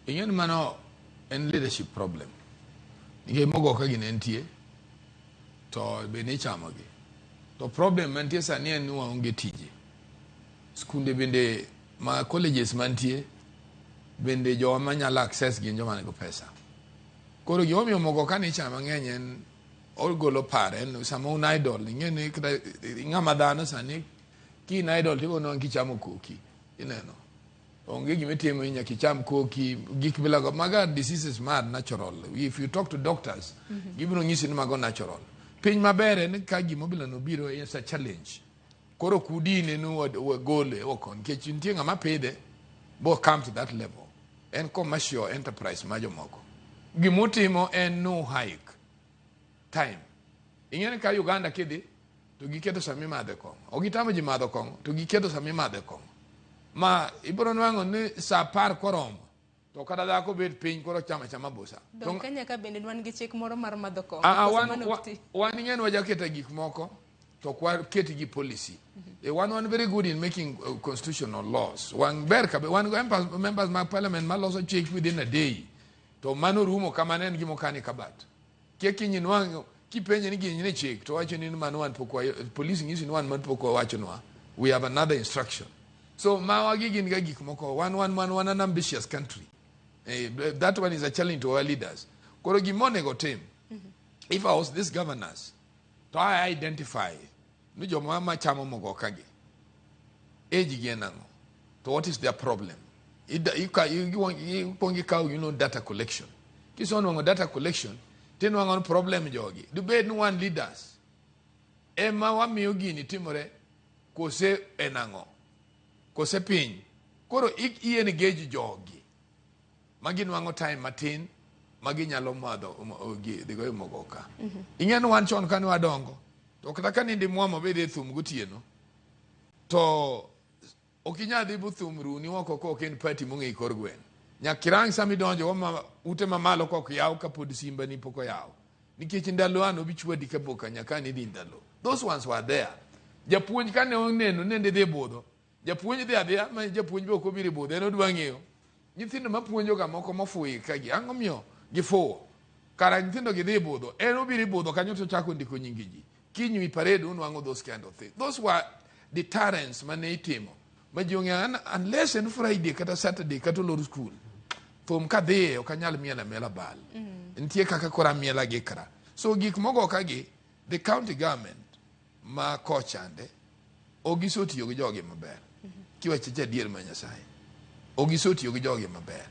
Ing'e ni mano en leadership problem. Nikech mogoka gi ne nitie to be ne ichamogi. To problem mantie sani en ni waonge tije. Skunde bende ma colleges mantie bende jowa manyalo access gin joma nigi pesa. Koro gimomiyo mogoka ni ichamo mang'eny en ogolo paro en sama un idle ing'e ni kata ng'ama dhano sani ki in idle tibono kichamo koki ineno. Onge gima itimo nyaka icham koki gik milago maga diseases ma are natural. If you talk to doctors gibiro nyisi ni mago natural. Piny maber en ka gima obila no biro is a challenge. Koro kudine ni wagole oko nikech nitie ng'ama pidhe bo come to that level. En commercial enterprise ma jomoko. Gimotimo en no hike time. Ing'e ni ka Uganda kidhi to giketo sama imadhe kong'o. Ok gitamo ji madho kong'o to giketo sama imadhe kong'o. Ma ibiro nwang'o ni sa 10 koromo to kata dhako bet piny koro chama chama busa. Dong Kenya ka bende wan gi chik moro mar madho kong'o. Ah, ah, Koso wan, mano ok ti? Wan ing'e ni wajaketa gik moko to ok waket gi policy. Wan very good in making constitutional laws. Wan ber kabe wan go members mag parliament maloso chik within a day. To mano rumo kamano en gima okani kabat. Kia kiny nwang' kipenje ni gini ni chik to wacho ni mano wan pok wa police nyisi ni wan man pok wawachonwa. We have another instruction. So mawagi gin ga gik moko wan an ambitious country. That one is a challenge to our leaders. Koro gima onego tim, if I was these governors, to I identify ni joma machamo mogoka gi age gi en ang'o to what is their problem. Ikwongo ikaw data collection. Kisenwang'o data collection tinwang'o ni problem jogi dibed ni wan leaders ema wamiyo gini timore kose en ang'o kose piny koro i engage jogi ma ginwang'o time matin ma ginyalo madho dhigo e mogoka. Ing'e ni wan chon kane wadongo to kata ka nindi mwamo bede e thum gotieno to ok inyal dhi bu thum runi oko ka ok en party mong'e kor gweng'. Nyaka irang sama idonjo wama ute mamalo kok yaw kapod simba ni pok oyaw. Nikech ndalo an obi chwadi ka boka nyaka ni dhi ndalo. Those ones were there. Japuonj kane oneno nende dhi budho. Japuonj dhi adhiya ma japuonj be ok obiro e budho en odwa ng'eyo. Nyithindo mapuonjo ga moko mofuyi ka gi ang'o miyo gifuwo. Kara nyithindo gi dhi budho en obiro e budho kanyo to ochako ndiko nying ji. Kiny wi parade unwang'o those kind of things. Those were deterrents mane itimo. Ma ji ong'eyo unless en Friday kata Saturday kata olor school. Thum kadhiye ok anyal mielo amiela bal. Nitie kaka koro amiela gi kra. So gik mogo ka gi the county government ma kochande ok gisotiyo gi jogi maber. Kiwacho adier ma Nyasaye. Ok gisotiyo gi jogi maber.